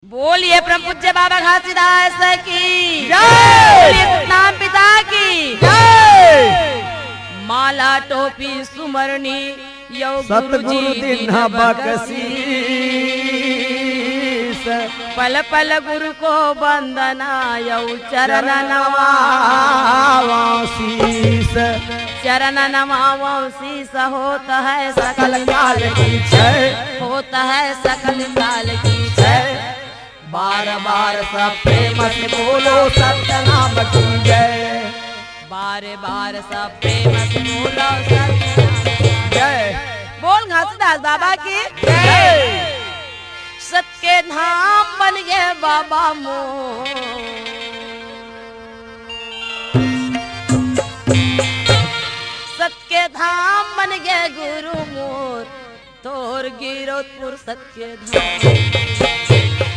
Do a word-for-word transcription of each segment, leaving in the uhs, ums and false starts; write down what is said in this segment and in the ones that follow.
बोलिए परम पूज्य बाबा घासीदास की जय। बोलिए सतनाम पिता की जय। माला टोपी सुमरनी यौ गुरु जी सतगुरु दिन दिन बकसीस। बकसीस। पल पल गुरु को वंदना यौ चरण चरण नवा। नवावशीस। चरण नवावशीस होत है सकल सकल काल की जय। होत है सकल काल की जय। बार बार सब प्रेम से बोलो सतनाम की जय। बार बार सब प्रेम से बोलो सतनाम की जय। बोल घासीदास बाबा की जय। सत के धाम बन गए बाबा मोर। सत के धाम बन गए गुरु मोर। तोर गिरौदपुर सत के धाम।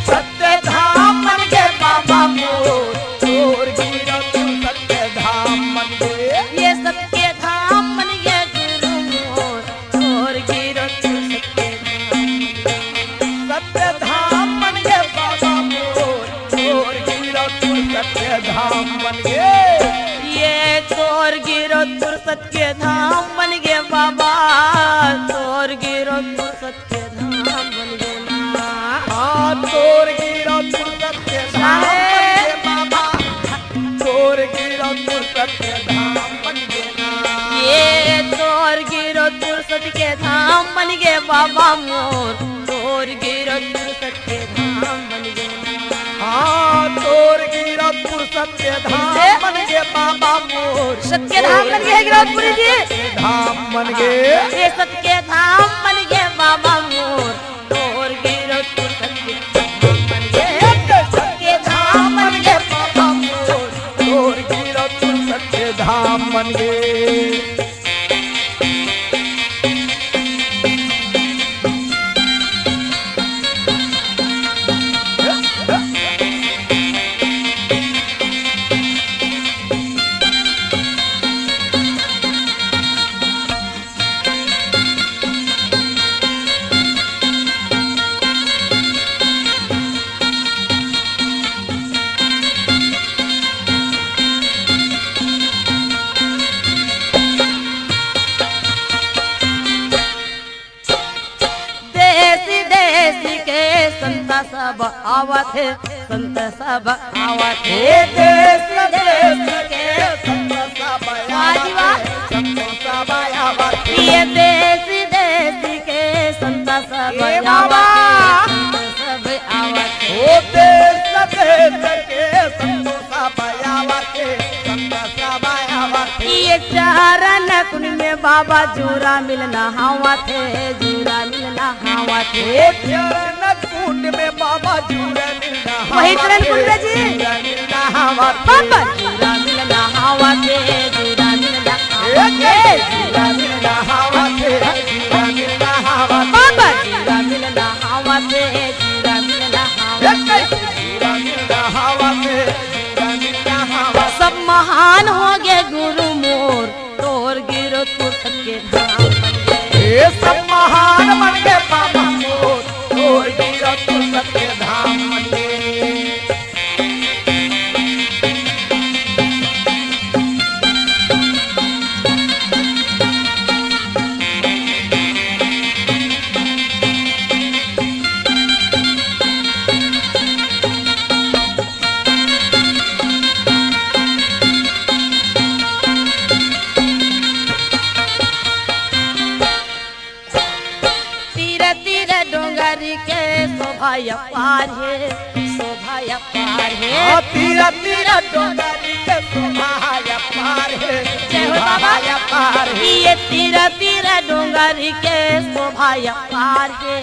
सत के धाम बन गए बाबा मोर। तोर गिरौदपुर सत के धाम बन गए। ये सत के धाम बन गए गुरु मोर। तोर गिरौदपुर सत के धाम। सत के धाम बन गए बाबा मोर। तोर गिरौदपुर सत के धाम बन गए। ये तोर गिरौदपुर सत के धाम बन गए बाबा। तोर गिरौदपुर सत के धाम बन गए ना। हाँ, तोर गिरौदपुर सत के धाम बन गए बाबा। तोर गिरौदपुर सत के धाम बन गए ना। ये तोर गिरौदपुर सत के धाम बन गए बाबा मोर। तोर गिरौदपुर सत के धाम बन गए ना। हाँ, तोर गिरौदपुर सत के धाम कैसे? बन गए बाबा मोर। सत के धाम बन गए गिरौदपुरी जी। सत के धाम बन गए। ये सत के धाम बन गए बाबा मोर। तोर गिरौदपुर सत के धाम बन गए। सत के धाम बन गए बाबा मोर। तोर गिरौदपुर सत के धाम बन गए। देश देश के संत सब आवत हे, संत सब आवत हे। हे देश देश के संत सब वाह जी वाह। आवत हे, संत सब आवत हे। ये देश देश के संत सब ए आवत बाबा। हे, संत सब आवत हे। ओ देश देश के संत सब आवत हे, संत सब आवत हे। ये चरण कुंड में बाबा जुरा मिल नहावत हे, जुरा मिल नहावत हे। ओ चरण कुंड में बाबा जुरा मिल नहावत हे। वही चरण कुंड में जी। जुरा मिल नहावत हे। बाबा जुरा मिल नहावत हे, जुरा मिल नहावत हे। ए, जुरा मिल नहावत हे, जुरा मिल नहावत हे। बाबा जुरा मिल नहावत हे, जुरा मिल नहावत हे। ए, जुरा मिल नहावत हे, जुरा मिल नहावत हे। सब महान हो गए गुरु मोर, तोर गिरौदपुर सत के धाम बन गए। ए सब महान बन गए बाबा मोर, तोर गिरौदपुर सत के धाम बन गए। तीर तीर डोंगरी के शोभा अपार हे, शोभा अपार हे। हाँ, तीर तीर डोंगरी के शोभा अपार हे, जय हो शोभा बाबा। अपार हे। ये तीर तीर डोंगरी के शोभा अपार हे,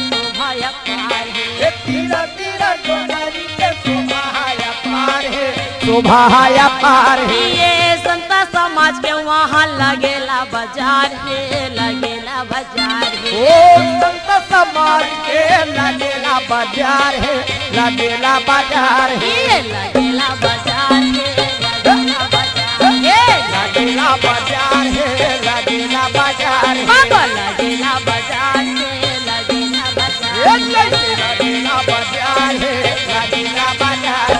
शोभा अपार हे। ये तीर तीर डोंगरी के शोभा अपार हे, शोभा अपार हे। ये संत समाज के वहाँ लगेला बाजार हे, लगेला बाजार हे। ओ संत समाज के लगेला बाजार हे, लगेला बाजार हे। ये लगेला बाजार हे, लगेला बाजार हे। लगेला बाजार हे, लगेला बाजार हे। बाबा लगेला बाजार हे, लगेला बाजार हे। ए जैसे लगेला बाजार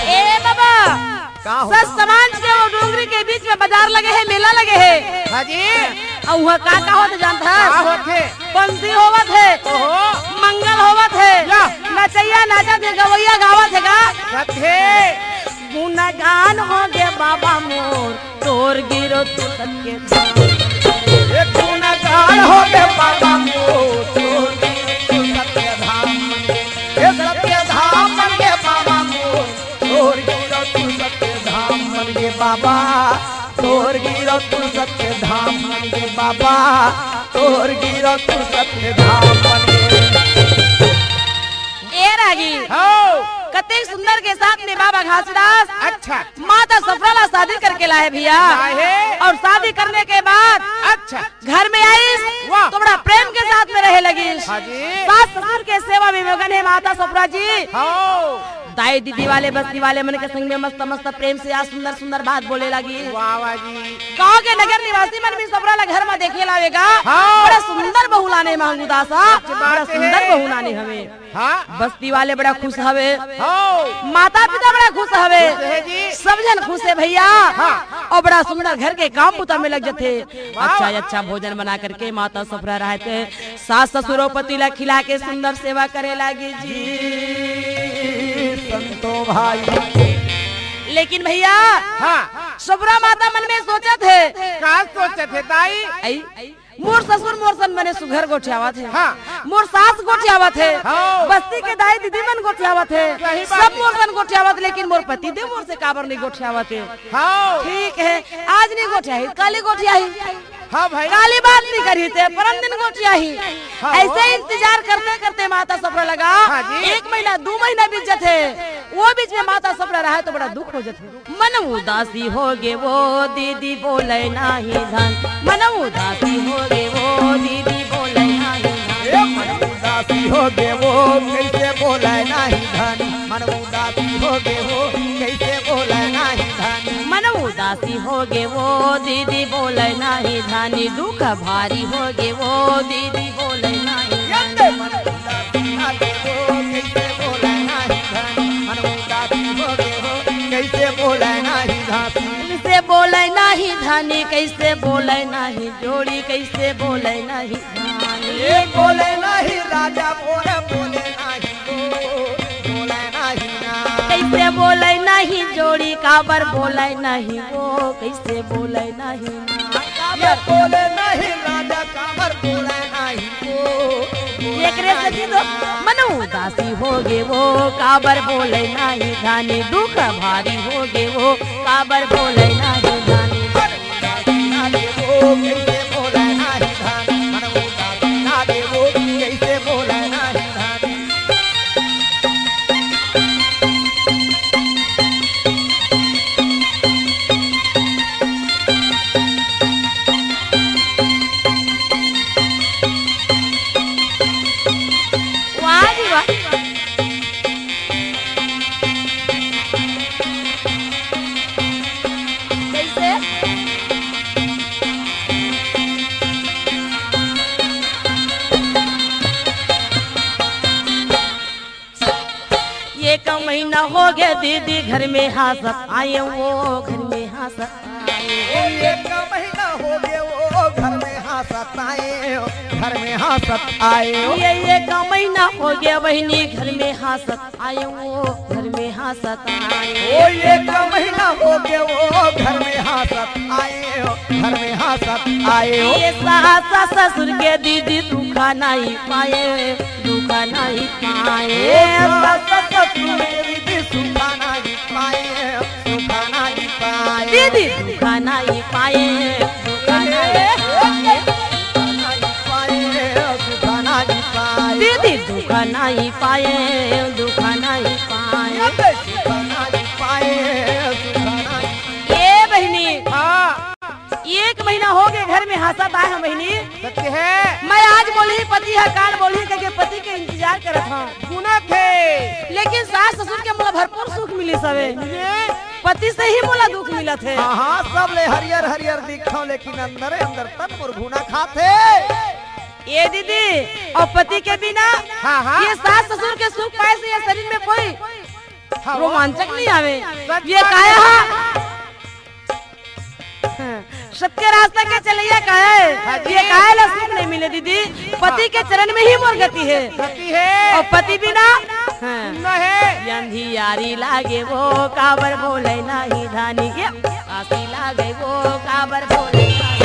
ए बाबा, का हो? सच समाज के वो डोंगरी के बीच में बाजार लगे हे, मेला लगे हे। हाँ जी। अउ उहाँ का का होथे जानत हस? का होथे? पंथी होवत हे, ओहो। मंगल होवत हे, या। नचइया नाचत हे, गवइया गावत हे गा। सत्य। गुणगान होगे बाबा मोर, तोर गिरो तू सत्य धाम। ए गुणगान होगे बाबा मोर, तोर गिरो तू सत्य धाम। ए सत्य धाम मन गे बाबा मोर, तोर गिरो तू सत्य धाम मन गे बाबा, तोर गिरो तू सत्य धाम मन गे बाबा, तोर गिरो तू सत्य धाम मन गे। ए रागी, हो। कतेक सुंदर के साथ में बाबा घासीदास अच्छा। माता सफरा ला शादी करके लाए भैया। लाए। अउ शादी करने के बाद अच्छा। घर में आइस, वाह। तो बड़ा प्रेम के साथ में रहे लगिस। हाँ जी। सास ससुर के सेवा में मगन हे माता सफरा जी। हाँ। दाई दीदी वाले बस्ती वाले मन के संग में मस्त मस्त प्रेम से आज सुंदर सुंदर बात बोले लगिस। वाह वाह जी। गाँव के नगर निवासी मन भी सफरा ला घर में देखे लावे गा। हाँ। बड़ा सुंदर बहू लाने हे महंगू दास, अच्छी बात बड़ा सुंदर हे। बहू लाने हवे। हाँ। बस्ती वाले बड़ा खुश हवे। हाँ। माता पिता बड़ा खुश हवे। खुश हे जी। सब झन खुश हे भैया। हाँ। अउ बड़ा सुंदर घर के काम बुता में लग जथे। वाह। अच्छा अच्छा भोजन बना करके माता सफरा रहत हे, सास ससुर अउ पति ला खिला के सुंदर सेवा करे लागिस जी। संतो भाई। लेकिन भैया, हाँ। सफरा माता मन में सोचत हे। का सोचत हे दाई? आई, मोर ससुर मोर सन बने सुघर गोठियावत हे। हाँ। मोर सास गोठियावत हे। हाँ। बस्ती के दाई दीदी मन गोठियावत हे। सही बात। सब मोर सन गोठियावत, लेकिन मोर पति देव मोर से काबर नहीं गोठियावत हे? हाँ। ठीक हे, आज नहीं गोठियाही, काली गोठियाही। हाँ भाई। काली बात नहीं करी ते, परम दिन गोठियाही। हाँ। ऐसे इंतजार करते करते माता सफरा लगा। हाँ जी। एक महीना, दू महीना बीत जथे, वो बीच में माता सफरा रहा तो बड़ा दुख हो जथे। मन उदासी होगे वो दीदी बोले नाही धन, मन उदासी होगे वो दीदी बोले नाही धन। ए मन उदासी होगे वो कइसे बोले नाही धन, मन उदासी होगे वो कइसे बोले नाही धन। मन उदासी होगे वो दीदी बोले नाही धन, दुख भारी होगे वो दीदी बोले नाही धन। ए मन उदासी होगे वो कइसे बोले नाही धन, मन उदासी होगे वो कइसे बोले नाही धानी। कइसे बोले नाही धानी, कइसे बोले नाही जोड़ी, कइसे बोले नाही धानी। ए बोले नाही राजा मोर, बोले नाही वो, बोले नाही ना। कइसे बोले नाही जोड़ी, काबर बोले नाही वो, कइसे बोले नाही ना। ये बोले नहीं राजा काबर बोले नहीं वो, बोले एकरे से नहीं जी तो ना। मन उदासी होगे वो, काबर बोले नाही धानी, दुख भारी होगे वो, काबर बोले नाही धानी। मन उदासी ना दे वो, कैसे बोले नहीं धानी, मन उदासी ना दे वो, कैसे बोले नहीं धानी। वाह जी वाह। कैसे? एक महीना होगे दीदी घर में हाँसत आए वो, घर में हाँसत आए। ओ एक महीना होगे वो घर में हाँसत आए, घर में हाँसत आए। ये एक महीना होगे बहिनी घर में हाँसत आए वो, घर में हाँसत आए। ओ एक महीना होगे वो घर में हाँसत आए, घर में हाँसत आए। ये सास ससुर के दीदी दुख नहीं पाए, दुख नहीं पाए। ओ सास ससुर के दीदी सुख नहीं पाए, सुख नहीं पाए। दीदी दुख नहीं पाए, दुख नहीं पाए। सुख नहीं पाए, सुख नहीं पाए। दीदी दुख नहीं पाए, दुख नहीं पाए। सुख नहीं पाए, सुख नहीं। ए बहिनी, हाँ। एक महीना होगे घर में हाँसत आए हँव बहिनी। सत्य हे। मैं आज बोलही पति ह, काल बोलही कहिके पति के इंतजार करत हँव। सुनत हे। लेकिन सास ससुर के मोला भरपूर सुख मिलिस हवे। मिले। पति से ही मोला दुख मिलत हे। हाँ, हाँ, सब ले हरियर हरियर दिखथँव, लेकिन अंदरे अंदर तन मोर घुना खाथे। ए दीदी, अउ पति के बिना हाँ, हाँ। ये सास ससुर के सुख पाए से ये शरीर में कोई हाँ, वो रोमांचक नहीं आवे। सच ये बात काया है। हा? सत्य रास्ता के चलैया काया है। हाँ जी। ये काया ला सुख नहीं मिले दीदी। पति के चरण में ही मोर गति है। गति है। और पति बिना हाँ। नहीं। अंधियारी लागे वो काबर बोले नहीं धानी के। आसी लागे वो काबर बोले नहीं।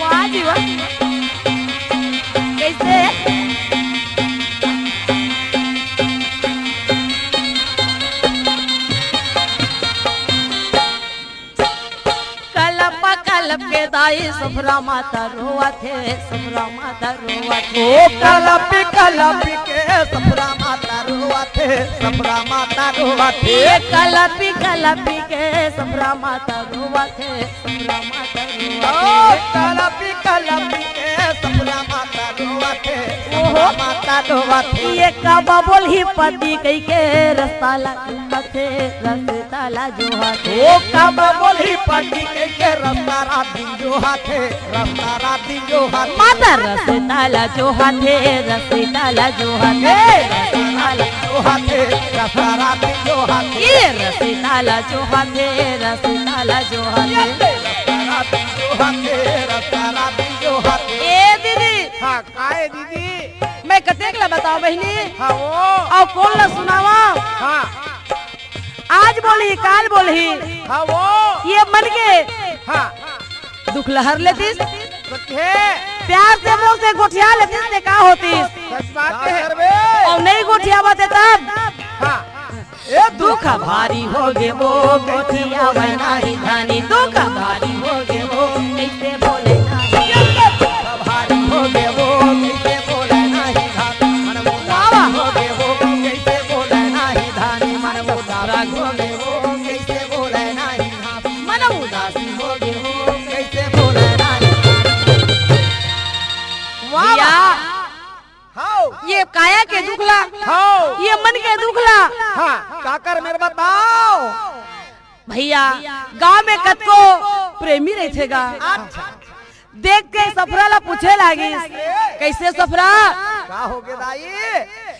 वाह जी वाह। कैसे? कलप कलप के दाई सफरा माता रोवत हे, सफरा माता रोवत हे। ओ कलप कलप के सफरा माता रोवत हे, सफरा माता रोवत हे। ये कलप कलप के सफरा माता रोवत हे, सफरा माता रोवत ओ हे। कलप कलप के सफरा माता रोवत हे, ओहो। सफरा माता रोवत हे। ये काबा बोलही पति कहि के रस्ता ला थे रस्ता ला जोहत हे। ओ काबा बोलही पति कहि के रस्ता रात दिन जोहत हे, रस्ता रात दिन जोहत हे। माता रस्ता ला जोहत हे, रस्ता ला जोहत हे। ए! रस्ता ला जोहत हे, रस्ता रात दिन जोहत हे। ये रस्ता ला जोहत हे, रस्ता ला जोहत हे। रस्ता रात दिन जोहत हे, रस्ता रात दिन जोहत हे। ए दीदी। हाँ, काहे दीदी? मैं कतेक ला बताओ बहिनी? हाँ, वो। अउ कोन ला सुनावा? हाँ। आज बोलही, काल बोलही। हाँ, वो। ये मन के हाँ। दुख लहर लेतिस। सच हे। प्यार से मोर से गोठिया लेतिस ते का होतिस? सच बात हे। अउ नहीं गोठियावत हे तब? हाँ। ए दुख भारी होगे वो गोठियावय नाही धानी, दुख भारी होगे वो कइसे बोले नाही। दुख भारी होगे वो कइसे बोले नाही धानी, मन उदास होगे वो कइसे बोले नाही धानी, मन उदास होगे वो कइसे बोले नाही धानी, मन उदास होगे वो कइसे बोले नाही धानी। वाह, वाह। हाव। ये काया के दुख ला, हाव। ये मन के दुख ला। हाँ, काकर मेर बताओ। भैया, गांव में कतको प्रेमी रहिथे गा। अच्छा। देख के सफरा ला पूछे लागिस, "कइसे सफरा?" का होगे दाई?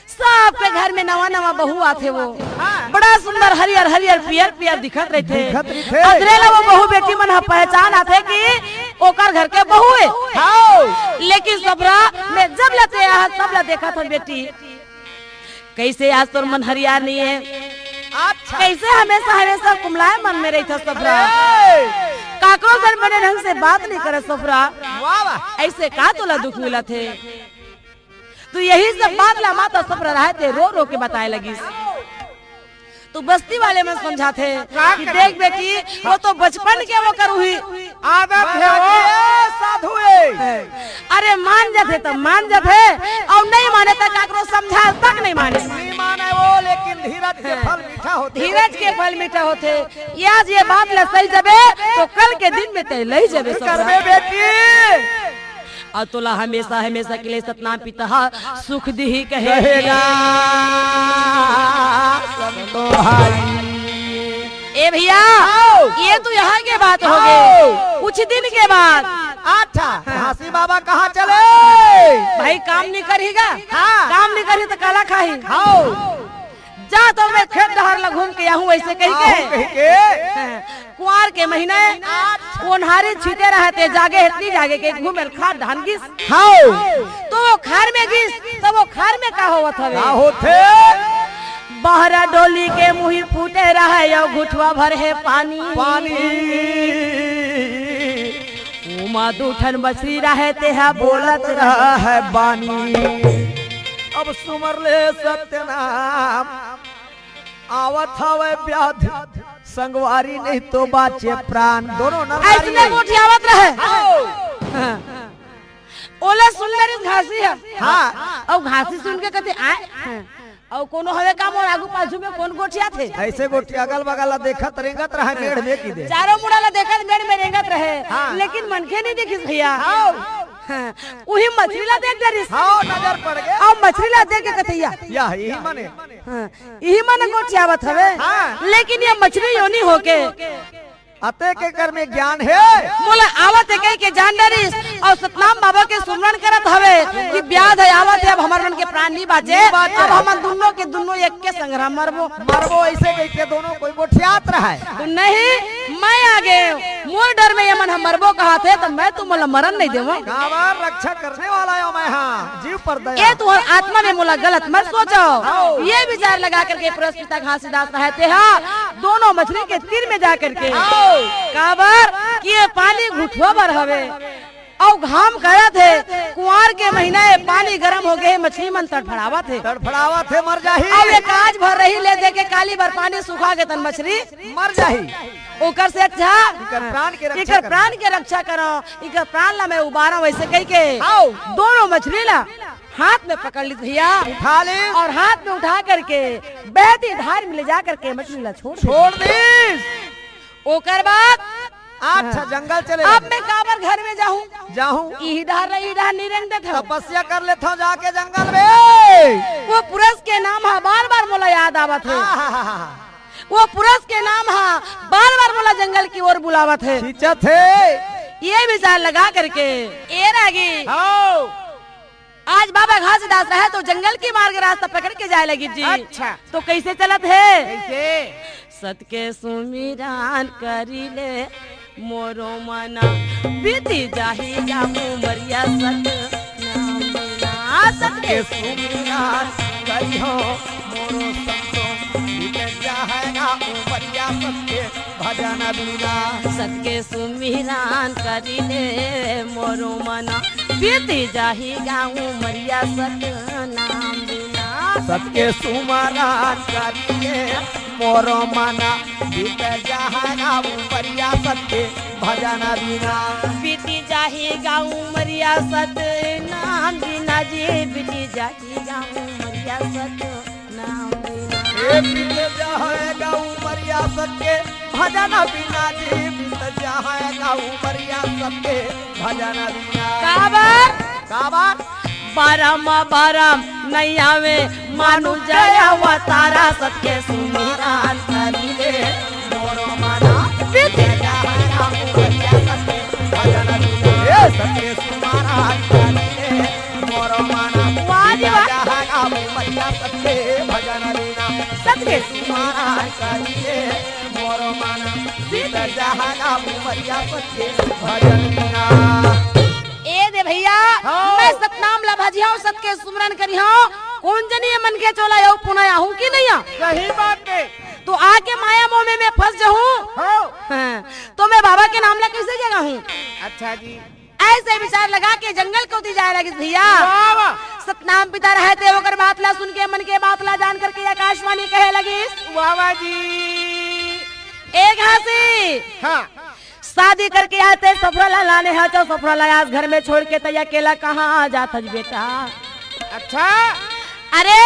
सबके घर में नवा नवा बहू आथे वो। हाँ। बड़ा सुंदर हरियर हरियर पियर पियर दिखत रहिथे। दिखत रहिथे। अदरे ला वो बहू बेटी मन ह पहचान आथे कि ओकर घर के बहू हे। हाव। लेकिन सफरा में जब ले ते आहा तब ले देखत हन बेटी। कइसे आज तोर मन हरियार नइ हे? अच्छा। कइसे हमेशा हमेशा कुमलाए मन में रहिथस सफरा? अरे। काकरो से बने ढंग से बात नइ करस सफरा। वाह, वाह। अइसे का तोला दुख मिलत हे? तो यही सब बात ला माता सफरा रहे ते रो रो के बताए लगिस। तो बस्ती वाले मन समझाथे का कि करे? देख बेटी, वो तो बचपन के वो करू ही। आदत हे वो। ए, साधु ए। अरे मान जाथे त मान जाथे, अउ नहीं माने त काकरो समझा तक नहीं माने। नहीं माने वो, लेकिन धीरज के फल मीठा होथे। धीरज के फल मीठा होथे। ये आज ये बात ला सही जबे, तो कल के दिन में तय लही जबे सफरा। करबे बेटी। अउ तोला हमेशा, हमेशा के लिए सतनाम पिता हा सुख दिही कहे कहेगा संतो भाई। ए भैया, आओ। ये तो यहाँ के बात हो गए। आओ। कुछ दिन के बाद अच्छा, हाँ। घासी बाबा कहाँ चले? भाई काम नहीं करी गा? हाँ। काम नहीं करी तो काला खाही। आओ। जा तो मैं खेत डहर ला घूम के आहूँ, अइसे कहि के। आहूँ कहि के। कुआर के महीना हे, अच्छा। ओन्हारी छीटे रहते, जागे हे त नइ जागे के घूमे ल खार डाहन गिस। हाव। तो वो खार में गिस, तो वो खार में का होवत हवे? का होथे? बहरा डोली के मुही फूटे रहे, अउ घुटवा भर हे पानी। पानी। ओमा दू ठन बछरी रहे, तेहा बोलत रहे बानी। अब सुमर ले सत्यनाम। आवत हवय व्याधि संगवारी, नहीं तो बाचे प्राण। दोनों नर नारी अइसने गोठियावत रहे। हाव। हाँ। ओला सुन ले रिस घासी ह। हाँ। अउ घासी सुन के कथे, "आय, हाँ।" अउ कोनो हवे का मोर आगू पाछू में कोन गोठियाथे? ऐसे गोठिया अगल बगल ला देखत रेंगत रहे मेड़ में की दे। चारों मुड़ा ला देखत मेड़ में रेंगत रहे, हाँ। लेकिन मनखे नहीं देखिस भैया। हाँ। हाँ, उही मछरी ला देख डरिस। हाँ, नजर पड़ गे। अउ मछरी ला देख के कथे या। या, यही मने। हाँ, यही मन गोठियावत हवे। हाँ। लेकिन ये मछरी योनि होके अतेक एकर में ज्ञान हे। मोला आवत हे कहि के जान डरिस अउ सतनाम बाबा के सुमरन करत हवे कि ब्याध हे, आवत हे, अब हमर मन के प्राण नी बाचे, नी बाचे। अब हमन दुन्नो के दुन्नो एक के संघरा मरबो। मरबो ऐसे कहि के दोनों कोई गोठियात रहय। तो नहीं, मैं आ गेंव, मोर डर में ये मन ह मरबो कहत हे, त मैं तो मोला मरन नहीं देवंव। काबर रक्षा करने वाला आयो मैं, हाँ, जीव पर दया। ए तुहर आत्मा में मोला गलत मत सोचो। हाँ। ये विचार लगा करके पुरस पिता घासीदास रहे तेहा दोनों मछरी के तीर में जा करके। आओ। काबर कि ये पानी घुटवा भर हवे अउ घाम करत हे, कुंवार के महीना हे, पानी गरम हो गे हे, मछरी मन तड़फड़ावत हे। तड़फड़ावत हे, मर जाही। अब ये काज भर रही ले दे के काली भर पानी सुखा गे तन मछरी मर जाही। ओकर से अच्छा इकर प्राण के रक्षा इकर करना। प्राण के रक्षा करो, इकर प्राण ला मैं उबारा वैसे कहि के आओ। दोनों मछरी ला हाथ में पकड़ ली भैया। उठा ले। और हाथ में उठा करके बहती धार में ले जा करके मछली ला छोड़ दे। छोड़ दे। ओकर बाद अच्छा, हाँ। जंगल चले अब लगे। मैं काबर घर में जाहूँ? जाहूँ। इही डहर, इही डहर नहीं रेंग देत हूँ। तपस्या कर लेत हूँ जाके जंगल में। वो पुरस के नाम हा बार-बार मोला याद आवत हे। आहाहाहा। वो पुरस के नाम हा बार-बार मोला जंगल की ओर बुलावत हे। खींचत हे। ये विचार लगा करके, ए रागी। हाँ। आज बाबा घासीदास रहे तो जंगल की मार्ग रास्ता पकड़ के जाए लगी जी। अच्छा। तो कैसे चलत हे? कैसे? सत के सुमिरन करी ले मोरो मना, बीती जाही गा उमरिया सत नाम बिना। सत के सुमिरन करी हो मोरो संतो, बीत जाहे गा उमरिया सत के भजन बिना। सत के सुमिरन करी ले मोरो मना, बीती जाही गा उमरिया सत नाम बिना। सत के सुमिरन करी ले मोरो मना, बीत जाहे गा उमरिया सत के भजन बिना। बीती जाही गा उमरिया सत नाम बिना जी, बीती जाही गा उमरिया सत नाम बिना। ए बीत जाहे गा उमरिया सत के भजन बिना जी, बीत जाहे गा उमरिया सत के भजन बिना। काबर? काबर? बरम बरम नहीं आवे मानुष अवतारा, सत के सुमिरन करी ले मोरो मना, बीत जाहे गा उमरिया सत के भजन बिना। ए सत के सुमिरन करी ले मोरो मना, वाह जी वाह। बीत जाहे गा उमरिया सत के भजन बिना। सत के सुमिरन करी ले मोरो मना, बीत जाहे गा उमरिया सत के भजन बिना। ए दे भैया, हाँ। मैं सतनाम ला भजिहूँ, सत के सुमरन करिहूँ, कोन जनी ये मन के चोला अउ पुनः आहूँ कि नहीं आ? सही बात हे। तो आके माया मोह में मैं फंस जाहूँ। हाँ। हाँ, तो मैं बाबा के नाम ला कैसे जगाहूँ? अच्छा जी। ऐसे विचार लगा के जंगल कोती जाए लगिस भैया। वाह, वाह। सतनाम पिता रहे ते ओकर बात ला सुन के मन के बात ला जान करके आकाशवाणी कहे लगिस। वाह, वाह जी। ए घासी। हाँ। शादी करके आए ते सफरा ला लाने हा, तो सफरा ला आज घर में छोड़ के तैं अकेला कहाँ आ जात हस बेटा? अच्छा। अरे,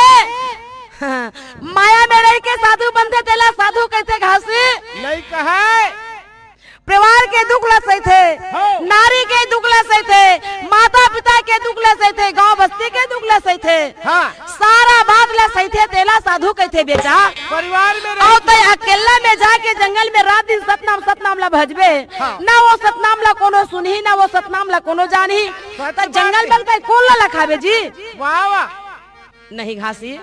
हाँ, माया में रह के साधु बनथे तेला साधु कहिथे घासी। नहीं कहे। परिवार के दुख ला सहिथे, हाँ। नारी के दुख ला सहिथे, माता पिता के दुख ला सहिथे, गांव बस्ती के दुख ला सहिथे। हाँ। सारा बात ला सहिथे तेला साधु कहिथे बेटा। परिवार में रह अउ तैं अकेला में जाके जंगल में रात दिन सतनाम सतनाम ला भजबे, हाँ। ना वो सतनाम ला कोनो सुनही, ना वो सतनाम ला कोनो जानही। सच त जंगल बात हे। में तैं कोन ला लखाबे जी? वाह, वाह। नहीं घासी,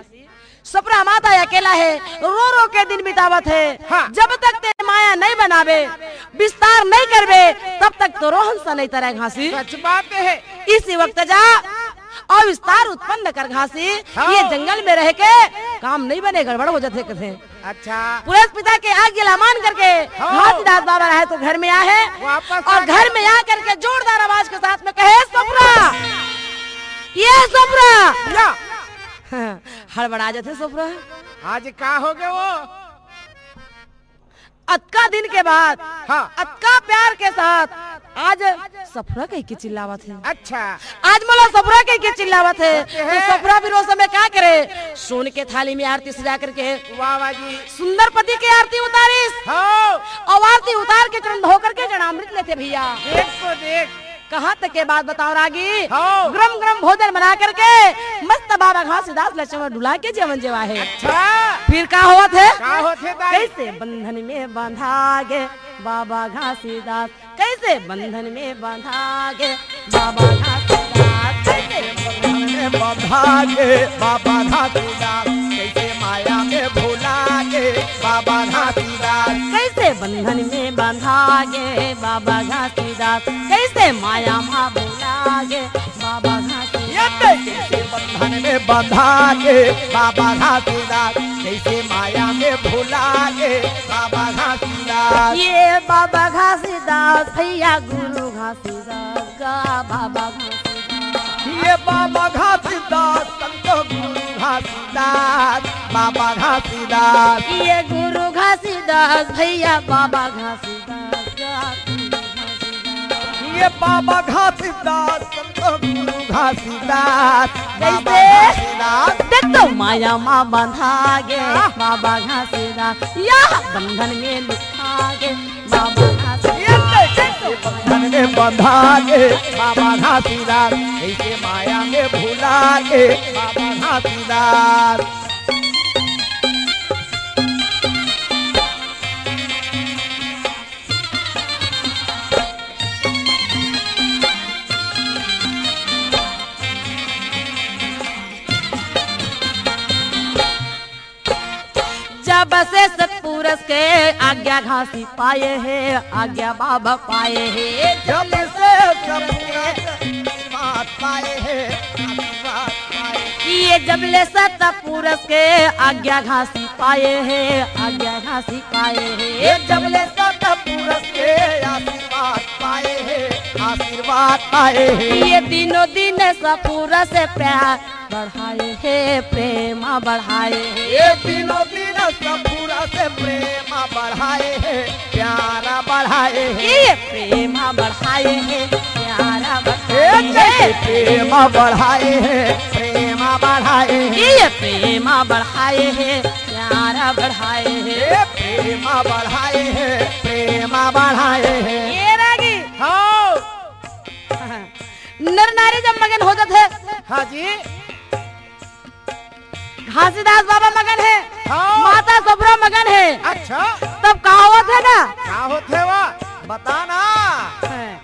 सफरा माता अकेला हे, रो रो के दिन बितावत हे। हाँ। जब तक तैं माया नहीं बनाबे, विस्तार नहीं करबे, तब तक तोरो हंसा नहीं तरय घासी। सच बात हे। इसी वक्त जा अउ विस्तार उत्पन्न कर घासी। हाँ। ये जंगल में रह के काम नहीं बने, गड़बड़ हो जाथे कथे। अच्छा। पुरस पिता के आज्ञा ला मान करके हाँ। घासीदास बाबा रहे तो घर में आए हे वापस अउ आ गए। घर में आ करके जोरदार आवाज के साथ में कहे, सफरा, ये सफरा। या। हड़बड़ा जाथे सफरा। आज का हो गे वो? अतका दिन के बाद, हाँ। अतका प्यार के साथ आज सफुरा कहिके चिल्लावत हे। अच्छा। आज मोला सफुरा कहिके चिल्लावत हे। सत्य तो हे। सफुरा भी रोज समय का करे? सोन के थाली में आरती सजा करके वाह, वाह जी। सुंदर पति के आरती उतारिस। हाँ। अउ आरती उतार के चरण धो करके चरणामृत लेथे भइया। देख तो देख। कहाँ तक के बात बताओ रागी? हाँ। गरम गरम भोजन बना करके मस्त बाबा घासीदास ल चंवर डुला के जेवन जेवा हे। अच्छा। फिर का होवत हे? का होत हे दाई? कइसे बंधन में बंधा गे बाबा घासीदास, कइसे बंधन में बंधा गे बाबा घासीदास, कइसे बंधन में बंधा गे बाबा घासीदास, कइसे माया में भुला गे बाबा घासीदास। कइसे बंधन में बंधा गे बाबा घासीदास, कइसे माया मा भुला गे बाबा घासीदास। ये देख, कइसे बंधन में बंधा गे बाबा घासीदास, कइसे माया में भुला गे बाबा घासीदास। ये बाबा घासीदास भइया गुरु घासीदास गा बाबा घासीदास। ये बाबा घासीदास संत गुरु घासीदास बाबा घासीदास। ये गुरु घासीदास भइया बाबा घासीदास गा गुरु घासीदास। ये बाबा घासीदास संत गुरु घासीदास बाबा कइसे? घासीदास। देख तो माया मा बंधा गे बाबा घासीदास, या बंधन में लुका गे बाबा घासीदास। ये कइसे बंधन में बंधा गे बाबा घासीदास, कइसे माया में भुला गे बाबा घासीदास। जब से सतपुरुष के आज्ञा घासी पाए हे, आज्ञा बाबा पाए हे। जब से सतपुरुष आशीर्वाद पाए हे, आशीर्वाद पाए हे। ये जब ले सतपुरुष के आज्ञा घासी पाए हे, आज्ञा घासी पाए हे। ये जब ले सतपुरुष के आशीर्वाद पाए हे, आशीर्वाद पाए हे। ये दिनों दिन सतपुरुष से प्यार बढ़ाए हे, प्रेम बढ़ाए हे। ये दिनों दिन सतपुरुष से प्रेम बढ़ाए हे, प्यार बढ़ाए हे। ये प्रेम बढ़ाए हे, प्यार बढ़ाए हे। प्रेम बढ़ाए हे, प्रेम बढ़ाए हे। ये प्रेम बढ़ाए हे, प्यार बढ़ाए हे। ये प्रेम बढ़ाए हे, प्रेम बढ़ाए हे। ये रागी। हाँ। नर नारी जब मगन हो जाथे। हाँ जी। घासीदास बाबा मगन हे। हाँ। माता सफुरा मगन हे। अच्छा। तब का होवत हे गा? का होत हे वा? बता ना। हाँ।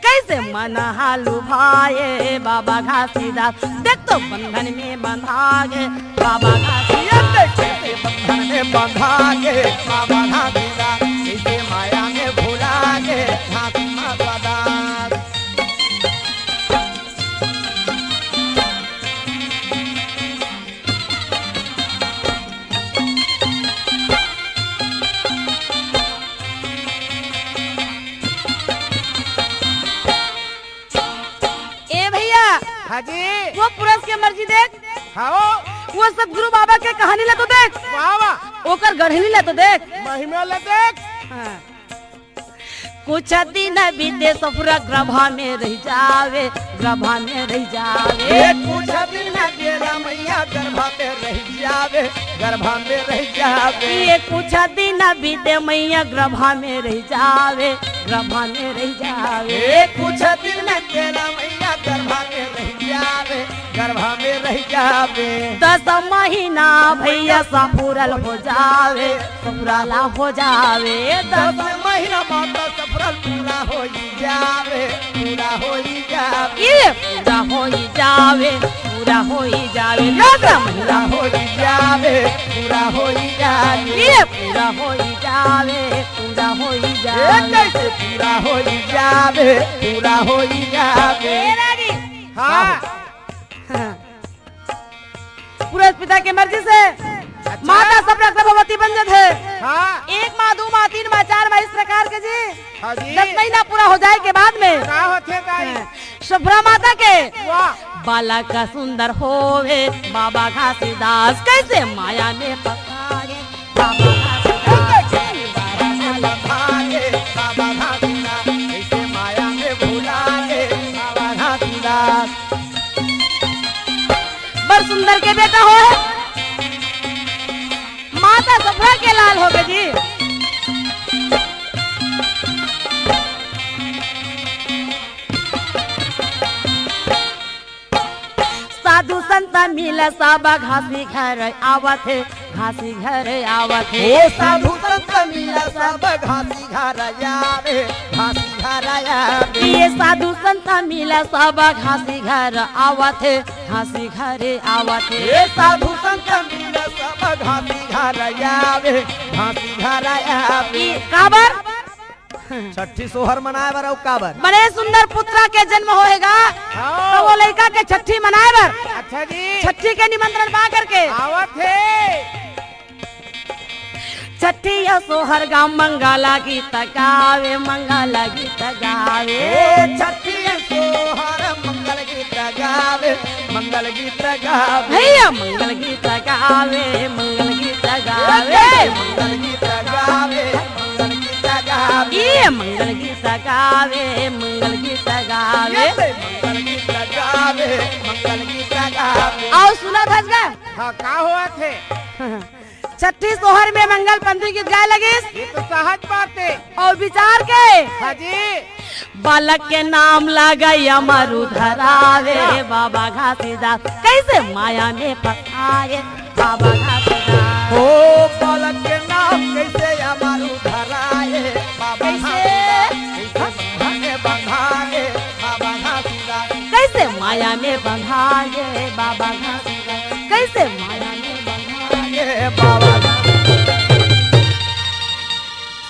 कइसे मन हा लुभाए बाबा घासीदास, देख तो बंधन में बंधा गे बाबा घासीदास। ये देख कइसे बंधन में बंधा गे बाबा घासीदास, कइसे माया में भुला गे घासीदास। ए भइया, हाँ जी। वो पुरुष के मर्जी देख। हाँ। वो सतगुरु बाबा के कहानी ला तो देख। वाह, वाह। ओकर गढ़नी ला तो देख। महिमा ला देख। हाँ। कुछ दिन बीते सफुरा गर्भा में रहि जावे, गर्भा में रहि जावे। ये कुछ दिन बेरा मैया गर्भा में रहि जावे, गर्भा में रहि जावे। ये कुछ दिन बीते मैया गर्भा में रहि जावे, गर्भा में रहि जावे। ये कुछ दिन बेरा मैया गर्भा में रहि जावे, गर्भा में रहि जावे। दस महीना भइया सफुरल हो जावे, पूरा ला हो जावे। दस महीना माता सफुरल पूरा होई जावे, पूरा होई जावे। ये पूरा होई जावे, पूरा होई जावे। दस महीना पूरा होई जावे, पूरा होई जावे। ये पूरा होई जावे, पूरा होई ये जावे। कइसे पूरा होई जावे, पूरा होई जावे। ए रागी। हाँ। हाँ। पुरुष पिता के मर्जी से अच्छा। माता सफुरा गर्भवती बन जाथे। हाँ। एक माह, दू माह, तीन माह, चार माह, इस प्रकार के जी। हाँ जी। दस महीना पूरा हो जाए के बाद में का होथे दाई? हाँ। सफुरा माता के वाह। बालक सुंदर होवे बाबा घासीदास, कइसे माया में पकाए बाबा घासीदास। बाबा घासीदास, कइसे माया बेटा हो, माता सफरा के लाल होगे जी। साधु संत मिल सब घासी घर आवत हे, घासी घर आवत हे। ओ साधु संत मिल सब घासी घर आवे, घासी घर आवे। ये साधु संत मिल सब घासी घर आवत हे, घासी घर आवत हे। ये साधु संत मिल सब घासी घर आवे, घासी घर आवे। ई काबर? छठी सोहर मनाए बर अउ काबर? बड़े सुंदर पुत्रा के जन्म होएगा, हाँ। तो वो लइका के छठी मनाए बर अच्छा जी। छठी के निमंत्रण पा करके आवत हे। छठी या सोहर गा मंगल गीत गावे, मंगल गीत गावे। ओ छठी या सोहर मंगल गीत गावे, मंगल गीत गावे। भैया मंगल गीत गावे, मंगल गीत गावे। मंगल गीत गावे, मंगल गीत गावे। ये मंगल गीत गावे, मंगल गीत गावे। ये मंगल गीत गावे, मंगल गीत गावे। अउ सुनत हस गा? हाँ, का होवत हे? छठी सोहर में मंगल पंथी गीत गाए लगिस। ये तो सहज बात हे। अउ विचार के हाँ जी। बालक के नाम लगई अमर धरावे, बाबा घासीदास कैसे माया में फंसाए, बाबा घासीदास। ओ बालक के नाम कैसे अमर धराए, बाबा कैसे? घासीदास, कैसे माया में बंधाए, बाबा घासीदास। कैसे माया में बंधाए, बाबा घासीदास। कैसे माया में बंधाए, बाबा घासीदास।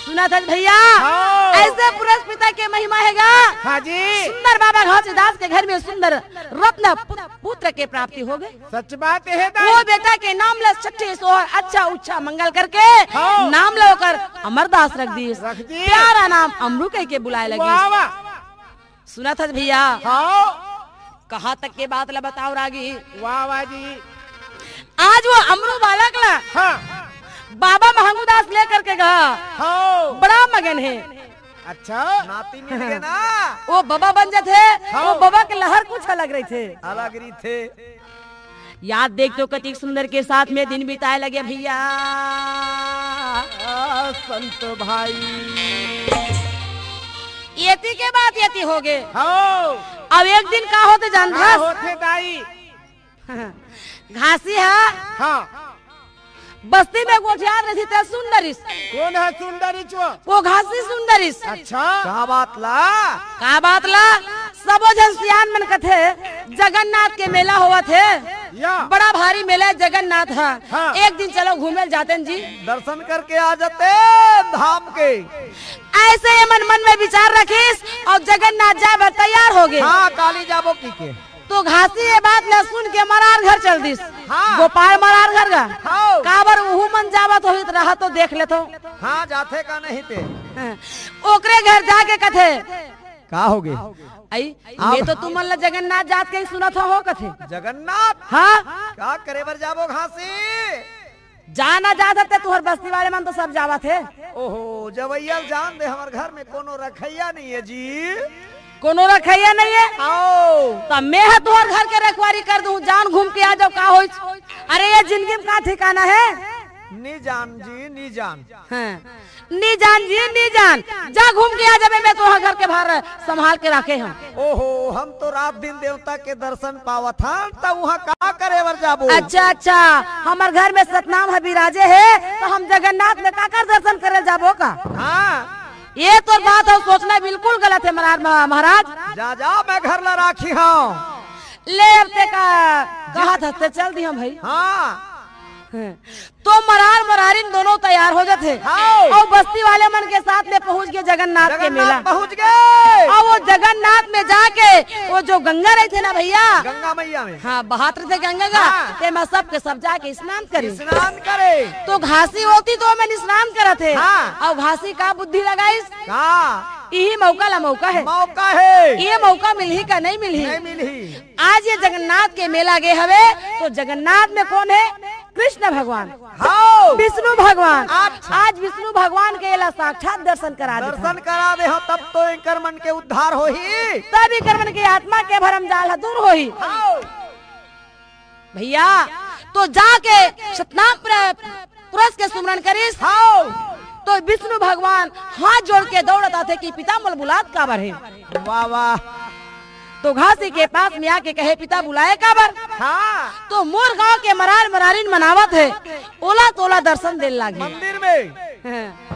सुनत हस भैया, हाँ। ऐसे पुरुष पिता के महिमा हे गा। हाँ जी। सुंदर बाबा घासीदास के घर में सुंदर रत्न पु-, पुत्र के प्राप्ति होगे। सच बात हे दाई। वो बेटा के नाम ल छठी सोहर अच्छा उच्छा मंगल करके हाँ। नाम ल ओकर अमरदास रख दिस। रख दिस। प्यारा नाम अमरू कहिके बुलाए लगिस। वाह, वाह। सुनत हस भैया? हाँ। कहाँ तक के बात ला बताओ रागी? वाह, वाह जी। आज वो अमरू बालक ला हाँ। बाबा महंगूदास लेकर के गा। हाँ। बड़ा मगन हे। अच्छा। नाती मिल गे ना। वो बाबा बन जाथे, हाँ। वो बाबा के लहर कुछ अलग रहिथे। अलग रहिथे। याद देख तो कतिक सुंदर के साथ में दिन बिताए लगे भैया। आ, संत भाई। एती के बात एती होगे। हाँ। अब एक दिन का होथे जानत हस? होथे दाई? घासी ह हाँ। बस्ती में गोठियात रहिथे त सुन डरिस। कोन ह सुन डरिस वो? वो घासी सुन डरिस। अच्छा। का बात ला? का बात ला? सबो झन सियान मन कथे, जगन्नाथ के मेला होवत हे, या। बड़ा भारी मेला हे जगन्नाथ ह। हाँ। एक दिन चलो घूमे ल जातेन जी। दर्शन करके आ जाते धाम के। ऐसे ये मन, मन में विचार रखिस अउ जगन्नाथ जाए बर तैयार होगे। हाँ, काली जाबो कहिके। तो घासी ये बात ला सुन के मरार घर चल दिस। हाँ। गोपाल मरार घर गा। हाँ। काबर उहू मन जावत होही त रहा तो देख लेथो। हाँ, जाथे का नहीं ते। हाँ। ओकरे घर जाके कथे, का होगे? अई, मैं तो तुमन ला जगन्नाथ जात के ही सुनत हो, हो कथे। जगन्नाथ? हाँ। का करे बर जाबो घासी? जाना जात हे ते तुहर बस्ती वाले मन तो सब जावत हे। ओहो, जवैया ल जान दे, हमर घर में कोनो रखैया नहीं हे जी। कोनो रखैया नहीं हे? आओ। त मैं ह तुहर घर के रखवारी कर दूं, जान घूम के आ जाओ, का होइच? अरे ये जिंदगी में का ठिकाना हे? नी जान जी, नी जान। हाँ। नी जान जी, नी जान। जा घूम के आ जाबे, मैं तुहर घर के भार संभाल के राखे हंव। ओहो, हम तो रात दिन देवता के दर्शन पावत हन, त उहाँ का करे बर जाबो? अच्छा, अच्छा, हमर घर में सतनाम ह बिराजे हे, त हम जगन्नाथ में काकर दर्शन करे जाबो का? हाँ। ये तोर बात ह सोचना बिल्कुल गलत हे महाराज, महाराज। जा, जा, मैं घर ला राखी हंव। ले अब ते का कहत हस ते चल दिहंव भाई। हाँ। हैं। तो मरार मरारिन दोनों तैयार हो जाथे। हाँ। अउ बस्ती वाले मन के साथ में पहुंच गे जगन्नाथ के जगन्नाथ मेला। पहुंच गे। अउ वो जगन्नाथ में जाके वो जो गंगा रहिथे ना भैया, गंगा मैया में। हाँ, बहत रहिथे गंगा गा। हाँ। तेमा सब के सब जाके स्नान करे। स्नान करे। तो घासी होती तो ओमे स्नान करत हे। हाँ। अउ घासी का बुद्धि लगाइस? का? इही मौका ला मौका हे। मौका हे। ये मौका मिलही का नहीं मिलही? नहीं मिलही। आज ये जगन्नाथ के मेला गे हवे, तो जगन्नाथ में कोन हे? कृष्ण भगवान। हाँ। विष्णु भगवान। अच्छा। आज विष्णु भगवान के एला साक्षात दर्शन करा देथन। दर्शन करा देहंव, तब तो एकर मन के उद्धार होही। तब एकर मन के आत्मा के भरम जाल ह दूर होही। हाँ। भैया, तो जाके सतनाम प्र-, पुरुष के सुमरन करिस। हाँ। तो विष्णु भगवान हाथ जोड़ के दौड़त आथे कि पिता मोला बुलात काबर हे? वाह, वाह। तो घासी के पास में आके कहे, "पिता बुलाए काबर?" हाँ। तो मोर गांव के मरार मरारिन मन आवत हे, ओला तोला दर्शन देन लागे। मंदिर में। हाँ।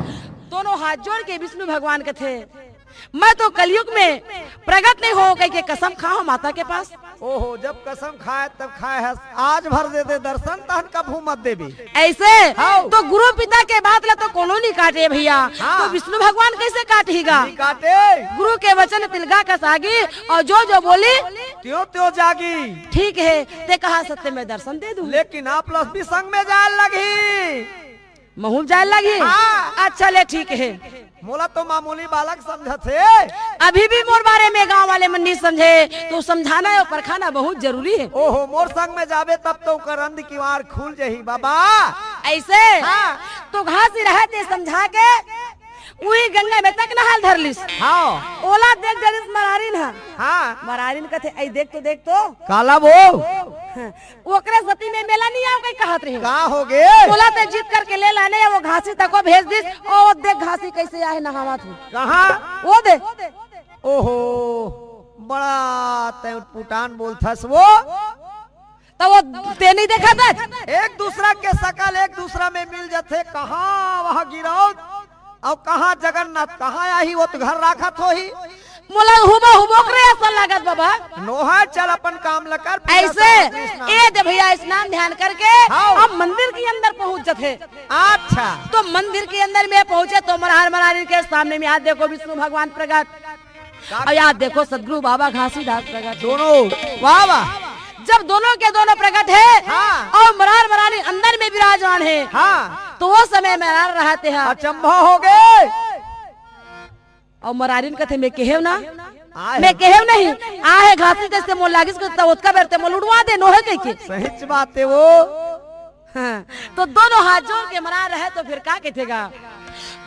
दोनों हाथ जोड़ के विष्णु भगवान कथे, "मैं तो कलयुग में प्रगट नहीं हो," कह के कसम खा हो माता के पास। ओहो, जब कसम खाए तब खाए हस, आज भर दे दे दर्शन, तहन कभू मत देबे। ऐसे? हाँ। तो गुरु पिता के बात ला तो कोनो नहीं काटे भैया। हाँ। तो विष्णु भगवान कैसे काटहीगा? नहीं काटे। गुरु के वचन तिलगा कस आगी, और जो जो बोली त्यों त्यों जागी। ठीक है, ते कहा सत्य में दर्शन दे दूं। लेकिन आप लोग भी संग में जाए लगी। महूं जाए लगी? हाँ। अच्छा ले, ठीक है। मोला तो मामूली बालक समझत हे। अभी भी मोर बारे में गांव वाले मन नहीं समझे, तो समझाना और परखाना बहुत जरूरी है। ओहो, मोर संग में जाबे तब तो ओकर अंध किवाड़ खुल जही बाबा। ऐसे? हाँ। तो घासी रहे ते समझा के उही गंगा में तक नहाल धर लिस। हाँ। ओला देख डरिस मरारिन हा। हाँ। मरारिन कथे, "ऐ देख तो, देख तो।" काला वो? हाँ। ओकरे सती में मेला नहीं आओ कहीं कहत रहे। का हो गे? बोला ते जीत करके ले लाने, वो घासी तको भेज दिस, ओ देख घासी कैसे आहे नहावत हो। कहाँ? वो दे। ओहो, बड़ा तै उटपुटान बोलथस वो। तो वो ते नहीं देखा था? एक दूसरा के शकल एक दूसरा में मिल जथे, कहाँ वहाँ गिराओ, अउ कहाँ जगन्नाथ, कहाँ आही, वो तो घर राखत होही। मोला हुबहू ओकरे असन लागत बाबा। नोहा चल अपन काम ल कर, पूरा ऐसे, सब कृष्णा। ए दे भैया, स्नान ध्यान करके हाँ। अब मंदिर के अंदर पहुंच जथे। अच्छा। तो मंदिर के अंदर में पहुंचे तो मरार मरारी के सामने में हाथ देखो विष्णु भगवान प्रगट। का? और यार देखो सदगुरु बाबा घासीदास प्रगट। दोनों। वाह, वाह। जब दोनों के दोनों प्रगट है हाँ। और मरार मरारी अंदर में विराजमान है, हाँ। तो वो समय मरार रहते हैं। अचंभा हो गए। और मरारिन कथे, "मैं कहेव ना, आए मैं हो। कहेव नहीं, आ है घासी जैसे मोर लागिस के त ओतका बेर ते मोर उड़वा दे, नोहे कह के।" सही बात है वो। हाँ, तो दोनों हाथ जोड़ के मरार रहे तो फिर का कहेगा?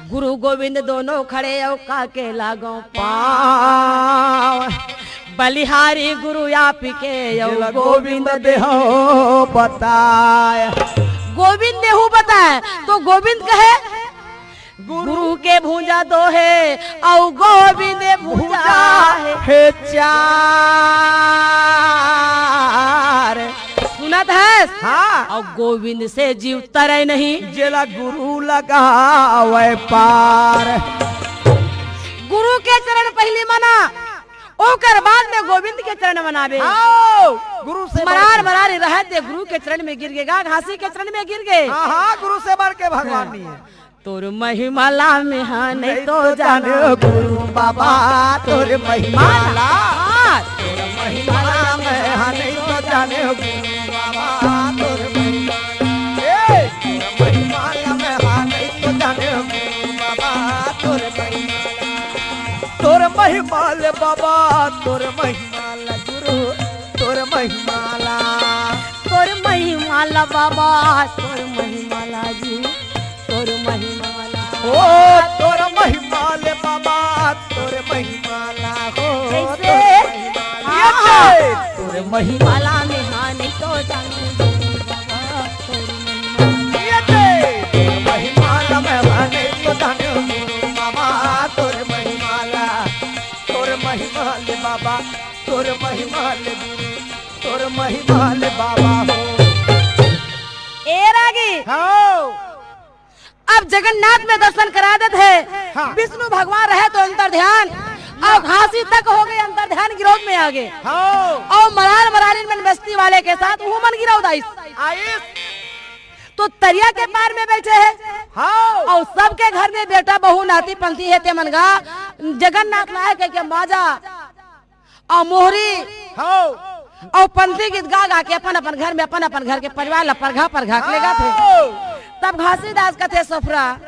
गुरु गोविंद दोनों खड़े अउ का के लागो पाँव। बलिहारी गुरु आप के अउ जेला गोविंद गोविंद देहो बताय। गोविंद देहू बताय, तो गोविंद कहे, गुरु गुरु के भुजा दो है, अउ गोविंद भुजा भुजा है। है चार। सुनत हस? हाँ। अउ गोविंद से जीव तरे नहीं। जेला गुरु लगावे पार। गुरु के चरण पहली मना, ओकर बाद में गोविंद के चरण मनावे। हाँ, गुरु से मरार बढ़ के। मरार रहत दे गुरु के चरण में गिर गे, गा घासी के चरण में गिर गे। हाँ, हाँ, गुरु से बढ़ के भगवान हाँ। नहीं है। तोर महिमा ला में हा नहीं नहीं तो तो जाने जाने गुरु बाबा, तोर महिमा ला। हाँ। तोर महिमा ला में हा नहीं तो जाने गुरु बाबा, तोर महिमा। ए, तोर महिमा ला में हा नहीं तो जाने गुरु बाबा, तोर महिमा। तोर महिमा ले बाबा, तोर महिमा ला गुरु, तोर महिमा ला। तोर महिमा ला बाबा, तोर महिमा ला जी, तोर महिमा ला। ओ, तोर महिमा ले बाबा, तोर महिमा ला हो, कैसे? तोर महिमा ला। हाँ। ये दे। तोर महिमा ला में हा नहीं तो जाने बाबा, तोर महिमा ला। ये दे। तोर महिमा ला में हा नहीं तो जाने बाबा, तोर महिमा ला। तोर महिमा ले बाबा, तोर महिमा ले गुरु, तोर महिमा ले बाबा हो। ए रागी। हाँ। अब जगन्नाथ में दर्शन करा देत हे। हाँ। विष्णु भगवान रहे तो अंतर ध्यान, अउ घासी तक हो गे अंतर ध्यान, गिरौद में आ गे। हाँ। अउ मरार मरारिन मन बस्ती वाले के साथ वो मन गिरौद आइस। आइस। तो तरिया के पार में बैठे हे। हाँ। अउ सबके घर में बेटा बहू नाती पंथी हे, ते मन गा जगन्नाथ लाए कह के माजा अउ मोहरी हाँ। अउ पंथी गीत गा गा के अपन अपन घर में अपन अपन घर के परिवार ला परघा परघा के लेगा थे। हाँ। तब घासीदास कथे, "सफरा,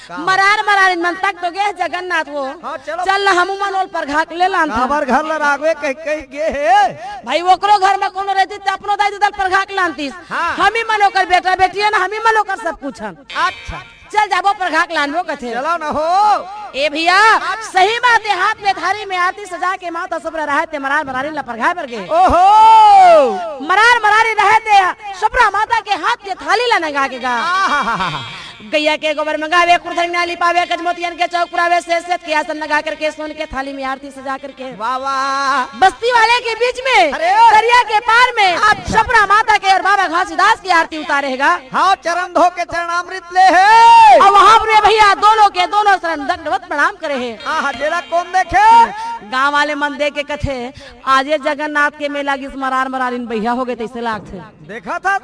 का? मरार मरारिन मन तक तो गे जगन्नाथ वो। हाँ, चलो। चल ना हमू मन ओल परघा के ले लान था।" काबर घर ला रागवे कह, कह गे हे। भाई ओकरो घर में कोनो रहती त अपनो दाई ददल परघा के लानतीस। हाँ। हमी मन ओकर बेटा बेटी है ना, हमी मन ओकर सब कुछ हन। अच्छा। चल जाबो परघा के लानबो कथे। चलो ना हो। ए भैया, सही बात हे, हाथ में थारी में आरती सजा के माता सबरा रहे ते मरार मरारी ला परघाय बर गे। ओहो! मरार मरारी रहे ते सबरा माता के हाथ के थाली ला नंगा के गा। आहा! गैया के गोबर मंगावे, कुरधन नाली पावे, गजमोतियन के चौक पुरावे, सेत सेत के आसन लगा करके, सोन के थाली में आरती सजा करके। वाह, वाह। बस्ती वाले के बीच में, अरे। दरिया के पार में, अच्छा। सबरा माता के और बाबा घासीदास की आरती उतारे हे गा। हाँ, चरण धो के चरणामृत ले हे। और वहाँ पर भैया दोनों के दोनों शरण दंडवत प्रणाम करे हे। आहा, जेला कोन देखे? गाँव वाले मन देख के कथे, "आज ये जगन्नाथ के मेला गिस मरार मरारिन बइहा हो गे," तइसे लागथे। देखा था।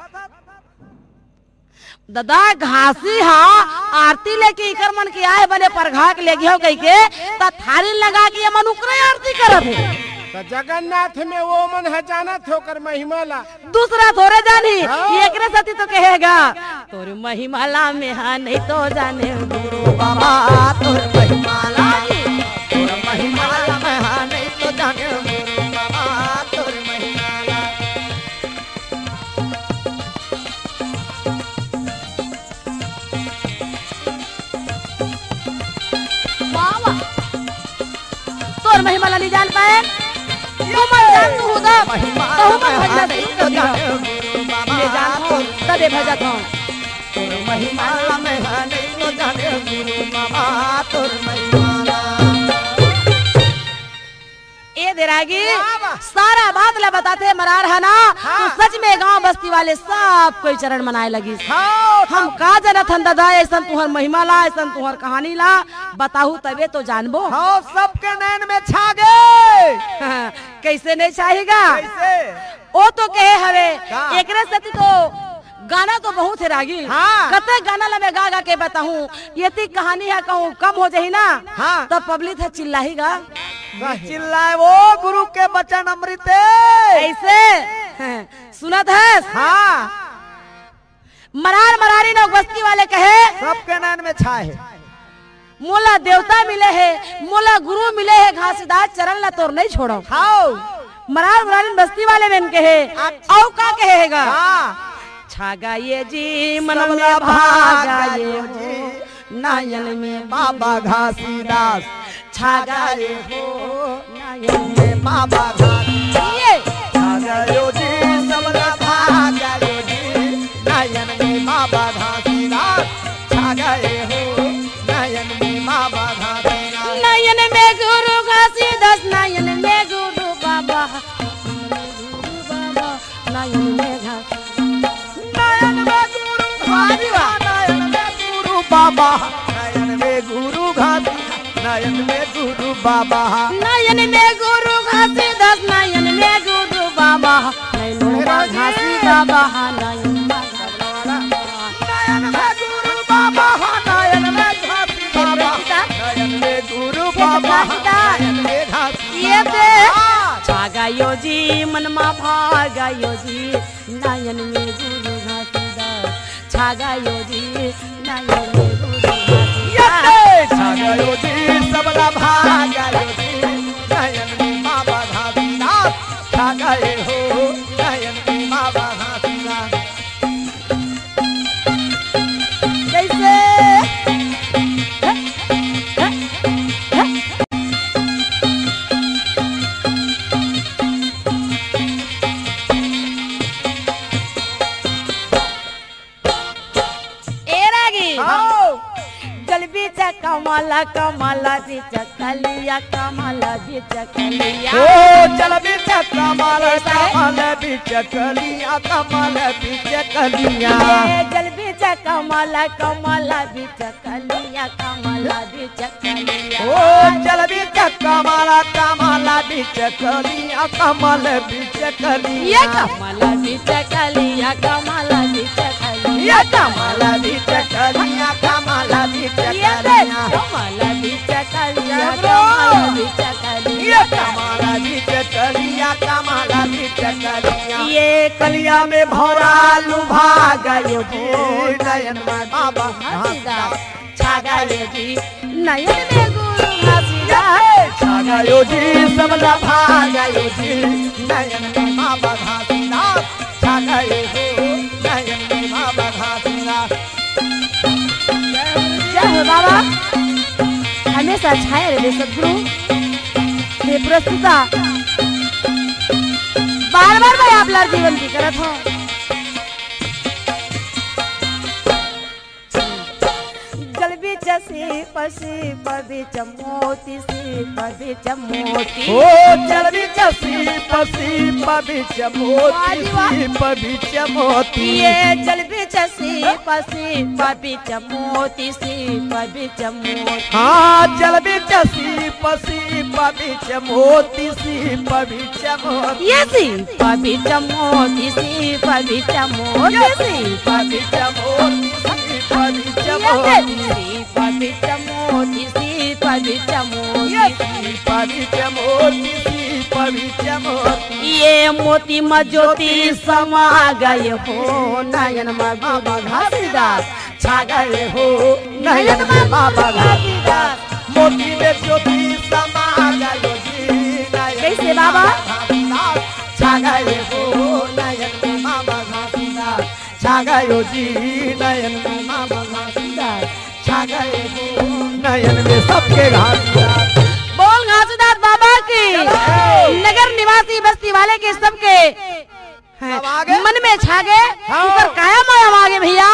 ददा घासी हा आरती लेके इकर मन के आए बने परघा के लेगे हो कहिके, त थारी लगा के ये मन उकरे आरती करत हे। त जगन्नाथ में वो मन ह जानत हे ओकर महिमा ला। दूसरा थोरे जानी, हाँ। एकरे सेती तो कहे हे गा, "तोर महिमा ला में हा नहीं तो जाने गुरु बाबा, तोर महिमा ला, तोर महिमा ला में हा नहीं तो जाने गुरु बाबा, तोर महिमा ला।" वाह, वाह। तोर महिमा ला नइ जान पाए, तू मन जान तू हुदा, महिमा तहु मन भजना नहीं तो जाने गुरु बाबा, ले जान हो, तोर तदे भजत हो। तोर महिमा में हा नहीं तो जाने गुरु बाबा, तोर महिमा ला। ए दे रागी, वाह, वाह। सारा बात ला बताथे मरार हा ना, हाँ। तो सच में गांव बस्ती वाले सब कोई चरण मनाए लगिस। हाँ, हम का जानत हन ददा, अइसन तुहर महिमा ला, अइसन तुहर कहानी ला, बताहू तबे तो जानबो। हाँ, सबके नैन में छा गे। हाँ, कइसे नहीं छाही गा? कइसे? ओ तो कहे हवे, का? एकरे सेती तो गाना तो बहुत हे रागी। हाँ। कते गाना ला मैं गा गा के बताहूँ, एती कहानी हा कहूँ कम हो जाही ना, हाँ। त पब्लिक हा चिल्लाही गा। नहीं चिल्लाए वो गुरु के बचन अमृत हे। अइसे? सुनत हस? हाँ। मरार मरारी नौ बस्ती वाले कहे। सबके नैन में छाए हे। मोला देवता मिले हे, मोला गुरु मिले हे, घासीदास चरण ला तोर नहीं छोड़व। हाव। मरार मरारिन बस्ती वाले मन कहे। अच्छा। अउ का कहे हे गा? हाँ। छा गा ये जी मन में भागा ये जी, नयन में बाबा घासीदास। छा गा ये हो, नयन में बाबा घासीदास। ये। छा गा यो जी, सबला भागा यो जी, नयन में बाबा घासीदास। छा गा ये हो, नयन में बाबा घासीदास। नयन में गुरु घासीदास, नयन में गुरु बाबा। नयन में घासी। नयन में गुरु घासी, नयन में गुरु बाबा। नयन में गुरु घासी, नयन में गुरु बाबा। नयन में गुरु घासीदास, नयन में गुरु बाबा। नयन में घासी बाबा, नयन में नयन में गुरु बाबा, नयन में घासी बाबा। नयन में गुरु बाबा, नयन में घासी ये दे। बाबा। छा गा यो जी, मन मा भागा यो जी, नयन में गुरु घासीदास। छा गा यो जी, नयन में गुरु घासीदास। ये दे। छा गा यो जी, सबला भागा यो जी, नयन में बाबा घासीदास। छा गा ये हो, नयन में बाबा घासीदास। कइसे? ए रागी। हाँ। जल बीच कमल, कमल बीच कलिया, कमल बीच कलिया। ओ, जल बीच कमल, कमल बीच कलिया, कमल बीच कलिया। ए, जल बीच कमल, कमल बीच कलिया, कमल बीच कलिया। ओ, जल बीच कमल, कमल बीच कलिया, कमल बीच कलिया। ये कमल बीच कलिया, कमल बीच कलिया। ये कमल बीच कलिया, कमल बीच ये कलिया। कमल बीच कलिया, ये कमल बीच कलिया। ये कमल बीच कलिया, कमल बीच कलिया। ये कलिया में भौरा लुभा गयो जी, नयन में बाबा। हाँ, सीधा। छा गयो जी, नयन में गुरु घासीदास। छा गयो जी, सबला भा गयो जी, नयन में बाबा घासीदास। छा गयो हो, नयन में बाबा घासीदास। जय हो बाबा, हमें अच्छा है रे सतगुरु। हे प्रस्तुता, बार बार मैं आप लार जीवन जी करत हूँ। जल बिच सीप, सीप बिच मोती, सीप बिच मोती। ओ जल बिच सीप, सीप बिच मोती, वाह जी वाह। सीप बिच मोती। ये जल बिच सीप, सीप बिच मोती, सीप बिच मोती। हाँ, जल बिच सीप, सीप बिच मोती, सीप बिच मोती। ये सीप बिच मोती, सीप बिच मोती। ये सीप बिच मोती, सीप बिच ये मोती। सीप बिच मोती, सीप बिच मोती। ये सीप बिच मोती, सीप बिच मोती। ये मोती म ज्योति समा गए हो, नयन म गुरु घासीदास छा गए हो, नयन में बाबा घासीदास। मोती में ज्योति समा गयो जी, नयन कैसे में बाबा? बाबा घासीदास छा गए हो, नयन में बाबा घासीदास छा गयो जी, नयन में बाबा घासीदास छा गए हो, नयन में सबके घासीदास। बोल घासीदास बाबा की। जय। नगर निवासी बस्ती वाले के सबके हैं। सब आगे? मन में छा गए, हाँ। ऊपर काया माया मागे भैया,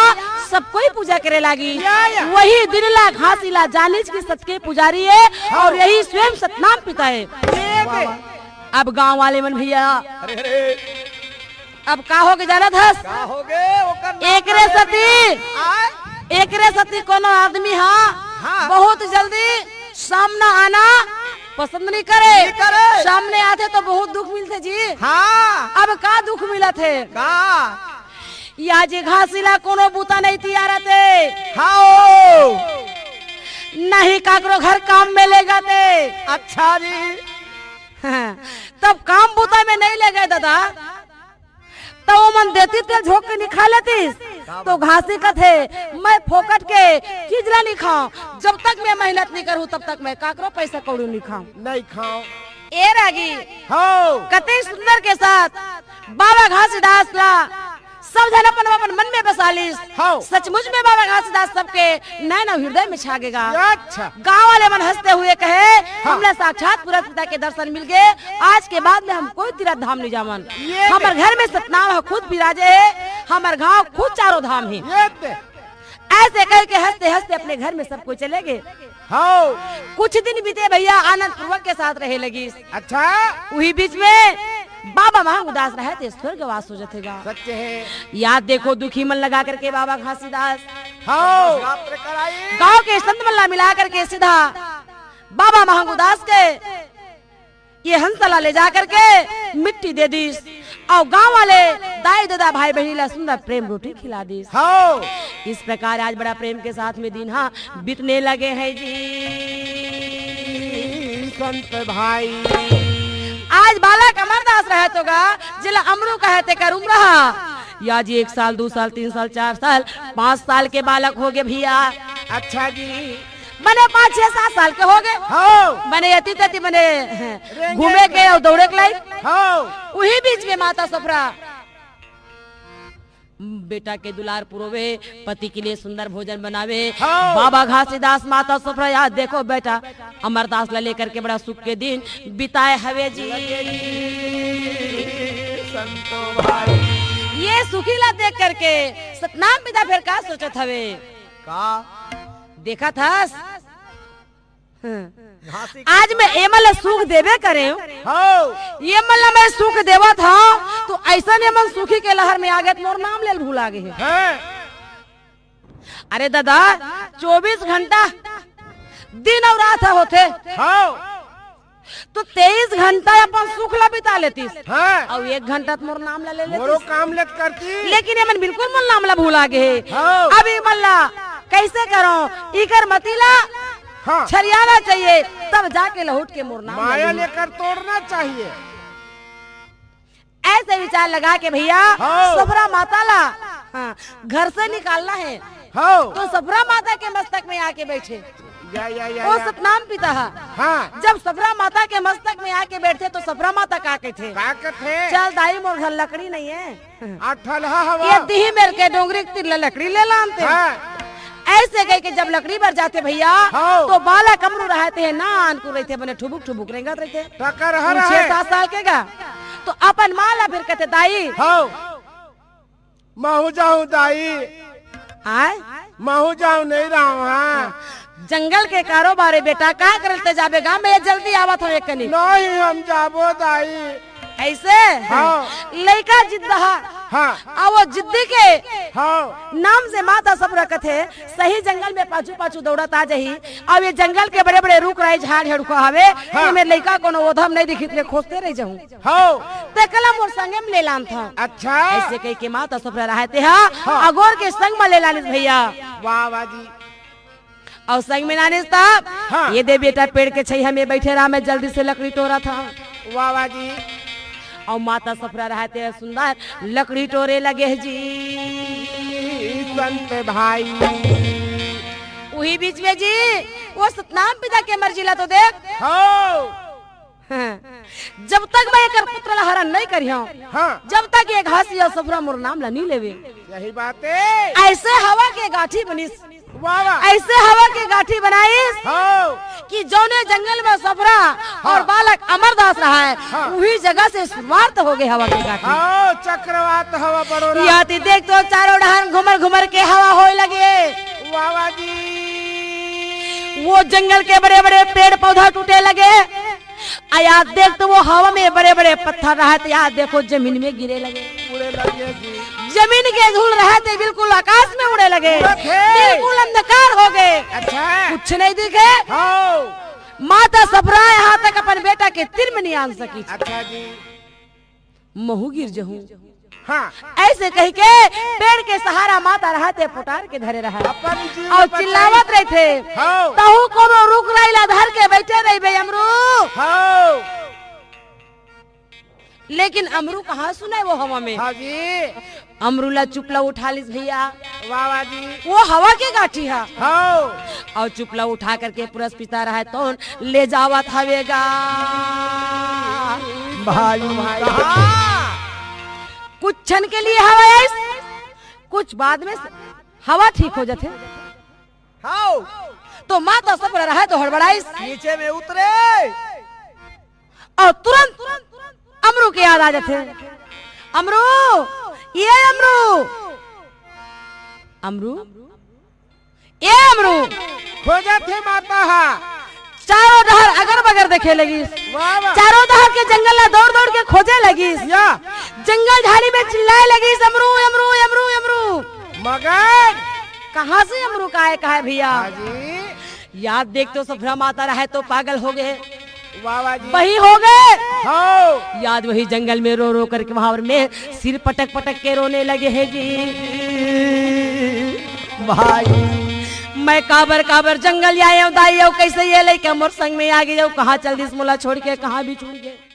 सब कोई पूजा करे लागी। या, या। वही दिन ला घासी ला जानिस कि सत के पुजारी है हाँ। और यही स्वयं सतनाम पिता है। ठीक है। अब गांव वाले मन भैया, अरे, अरे। अब का हो गे जानत हस? का हो गे? ओकर नाम एकरे का सती, लेबे? आय? एकरे सती कोनो आदमी हा हाँ। बहुत जल्दी सामना आना पसंद नहीं करे। नहीं करे। सामने आथे तो बहुत दुख मिलथे जी। हाँ। अब का दुख मिलत हे? का? या जे घासी ला कोनो बूता नहीं तियारत हे। हाँ। नहीं काकरो घर काम में लेगथे। अच्छा जी। हाँ, तब काम बूता में नहीं लेगे दादा। त ओमन देती तेल झोंक के निखा लेतिस। तो घासी कथे, "मैं फोकट के चीज ला नहीं खाऊं, जब तक मैं मेहनत नहीं करूं, तब तक मैं काकरो पैसा कौड़ी नहीं खाऊं।" नहीं खाऊं। ए रागी, हो। कते सुंदर के साथ बाबा घासीदास ला सब झन अपन अपन मन में बसा लिस। हो। सचमुच में बाबा घासीदास सबके नैन अउ हृदय में छा गेगा। अच्छा। गांव वाले मन हंसते हुए कहे, हाँ। "हमला साक्षात पुरख पिता के दर्शन मिल गे, आज के बाद में हम कोई तीरथ धाम नहीं जावन। ये हमर दे। घर में सतनाम ह खुद विराजे हे, हमर गांव खुद चारों धाम हे।" ये दे। ऐसे कह के हंसते हंसते अपने घर में सब कोई चले गए। हाँ। कुछ दिन बीते भैया, आनंद पूर्वक के साथ रहे लगिस। अच्छा। उही बीच में बाबा महंग उदास रहे थे, स्वर्गवास हो जातेगा। सच है। याद देखो दुखी मन लगा करके बाबा घासीदास हाँ। गांव के संत मन ला मिला करके सीधा बाबा महंगुदास के ये हंस ला ले जा करके मिट्टी दे दीस और गांव वाले दाई ददा भाई बहिनी ला सुंदर प्रेम रोटी खिला दीस। हाँ। इस प्रकार आज बड़ा प्रेम के साथ में दिन हाँ बीतने लगे हैं जी। संत भाई। आज बालक अमरदास रहे तो गा, जिला अमरू कहे तेकर उम्र हा। या जी एक साल, दो साल, तीन साल, चार साल, पाँच साल के बालक हो गए भैया। अच्छा जी। बने पाँच छह सात साल के हो गए। हाँ। बने यति तति बने रेंगे घूमे के और दौड़े के लायक। हाँ। उही बीच में माता सफरा बेटा के दुलार पुरोवे, पति के लिए सुंदर भोजन बनावे। हाँ। बाबा घासीदास माता सफरा याद देखो बेटा अमरदास ला लेकर के बड़ा सुख के दिन बिताए हवे जी। संतो भाई। ये सुखी ला देख करके सतनाम पिता फिर का सोचत हवे? का? देखत हस? हाँ। घासी आज मैं एमन ला सुख देबे करे हूँ। हाँ। ये मन ला मैं सुख देवत हूँ, तो ऐसा ने मन सुखी के लहर में आ गए, तो मोर नाम लेल भुला गए। हाँ। अरे दादा, चौबीस घंटा दिन और रात ह होथे। हाँ। तो तेईस घंटा अपन सुख ला बिता लेतिस। हाँ। और एक घंटा तो मोर नाम ला ले लेतिस। मोरो काम लेत करती। लेकिन ये मन बिल्कुल मोर नाम ला भुला गए। हाँ। अब ये मन ला कैसे करो? इकर मती ला हाँ। छरियाना चाहिए, तब जाके लहुट के मोर नाम माया ला ले। लेकर तोड़ना चाहिए। ऐसे विचार लगा के भैया हाँ। सफरा माता ला हाँ, घर से निकालना है। हाँ। तो सफरा माता के मस्तक में आके बैठे। या, या, या, वो या। सतनाम पिता हा। हाँ। जब सफरा माता के मस्तक में आके बैठे तो सफरा माता का कहते? का कहते? चल दाई मोर घर लकड़ी नहीं है। आ ठलहा हवा। ये दिही मेर के डोंगरी के तीर ले लकड़ी ले लानते। हाँ। अइसे कहिके जब लकड़ी बर जाथे भइया, हाँ। तो बालक अमरू रहथे, नानकुन रहिथे, बने ठुबुक ठुबुक रेंगत रहिथे। टकरहा कुछ छह रहे। सात साल के गा। तो अपन माँ ला फेर कथे, "दाई।" हाँ। महूँ जाहूँ दाई। आय? महूँ जाहूँ, नइ रहँव, हाँ। जंगल के कारोबार हे बेटा, का करे ल ते जाबे गा, मैं जल्दी आवत हँव एक कनी। नहीं, हम जाबो दाई। अइसे? हाँ। लइका जिद्दहा। हाँ। अउ वो जिद्दी के हाँ। नाम से माता सफुरा कथे, सही जंगल में पाछू पाछू दउड़त आ जाही। अउ ये जंगल के बड़े बड़े रूख राई झाड़ झड़ुखा हवे, हाँ। एमे लइका कोनो ओधम नइ दिखिस, मैं खोजते रहि जाहूँ। हव। तेकला मोर संगे म ले लानथँव। अच्छा। अइसे कहिके माता सफुरा रहय तेहा, हाँ। अगोर के संग म ले लानिस भइया। वाह, वाह जी। अउ संग में लानिस तब, हाँ। ये दे बेटा, पेड़ के छइहा में बइठे रह, मैं जल्दी से लकड़ी टोरत हँव। वाह, वाह जी। अउ माता सफुरा रहय तेहा सुंदर लकड़ी टोरे लगे हे जी। संत भाई। उही बीच में जी, वो सतनाम पिता के मरजी ला तो देख। हव। हाँ। जब तक मैं एकर पुत्र ला हरन नइ करिहँव, हाँ। जब तक ये घासिया सफुरा मोर नाम ला नइ लेवे। सही बात हे। अइसे हवा के गाँठी बनिस। वाह, वाह। अइसे हवा के गाँठी बनाइस हाँ। कि जउने जंगल में सफुरा हाँ। अउ बालक अमरदास रहय, हाँ। उही जगह से सुरुवात होगे हवा के गाँठी। हाँ, चक्रवात हवा बड़ो रहा। या दे देख तो चारों डहर घुमर घुमर के हवा होय लगे। वाह, वाह जी। वो जंगल के बड़े बड़े पेड़ पौधा टूटे लगे। अउ या दे देख तो वो हवा में बड़े बड़े पत्थर रहय, या दे देखो जमीन में गिरे लगे। उड़े लगे जी। जमीन के धूल रहय ते बिल्कुल आकाश में उड़े लगे। उड़त हे। बिल्कुल अंधकार होगे। अच्छा। कुछ नइ दिखे। हव। माता सफुरा यहाँ तक अपन बेटा के तीर में नइ आन सकिस। अच्छा जी। महूँ गिर जहूँ। हाँ। अइसे कहिके पेड़ के सहारा माता रहय ते पोटार के धरे रहय। अपन जीव अउ बचाई। चिल्लावत रहिथे। हव। तहूँ कोनो रूख राई ला धर के बइठे रहिबे अमरू। हव। लेकिन अमरू कहाँ सुनय वो हवा में। हाँ जी। अमरू ला चुपला उठा लिस भइया। वाह, वाह जी। वो हवा के गाँठी हा। हव। अउ चुपला उठा करके पुरस पिता रहय तोन ले जावत हवे गा। भाई, भाई। कहाँ? कुछ क्षण के लिए हवा आइस, कुछ बाद में हवा ठीक हो जाथे। हव। तो माता सफुरा रहय तो हड़बड़ाइस। नीचे में उतरे। अउ तुरंत अमरू के याद आ जाथे। अमरू, ये अमरू, अमरू, ए अमरू। खोजत हे माता हा। चारों डहर अगर बगर देखे लगिस। वाह, वाह। चारों डहर के जंगल ला दौड़ दौड़ के खोजे लगिस। या। जंगल झाड़ी में चिल्लाए लगिस, "अमरू, अमरू, अमरू, अमरू।" मगर कहाँ से अमरू का आय, का आय भइया? हाँ जी। या दे देख तो सफुरा माता रहय तो पागल होगे। वाह, वाह जी। वही होगे। हाँ। या दे वही जंगल में रो रो करके वहाँ में सिर पटक पटक के रोने लगे हे जी। भाई। मैं काबर काबर जंगल आय हँव दाई, अउ कइसे ये लइका मोर संग में आगे, अउ कहाँ चल दिस मोला छोड़ के, कहाँ बिछुड़ गे।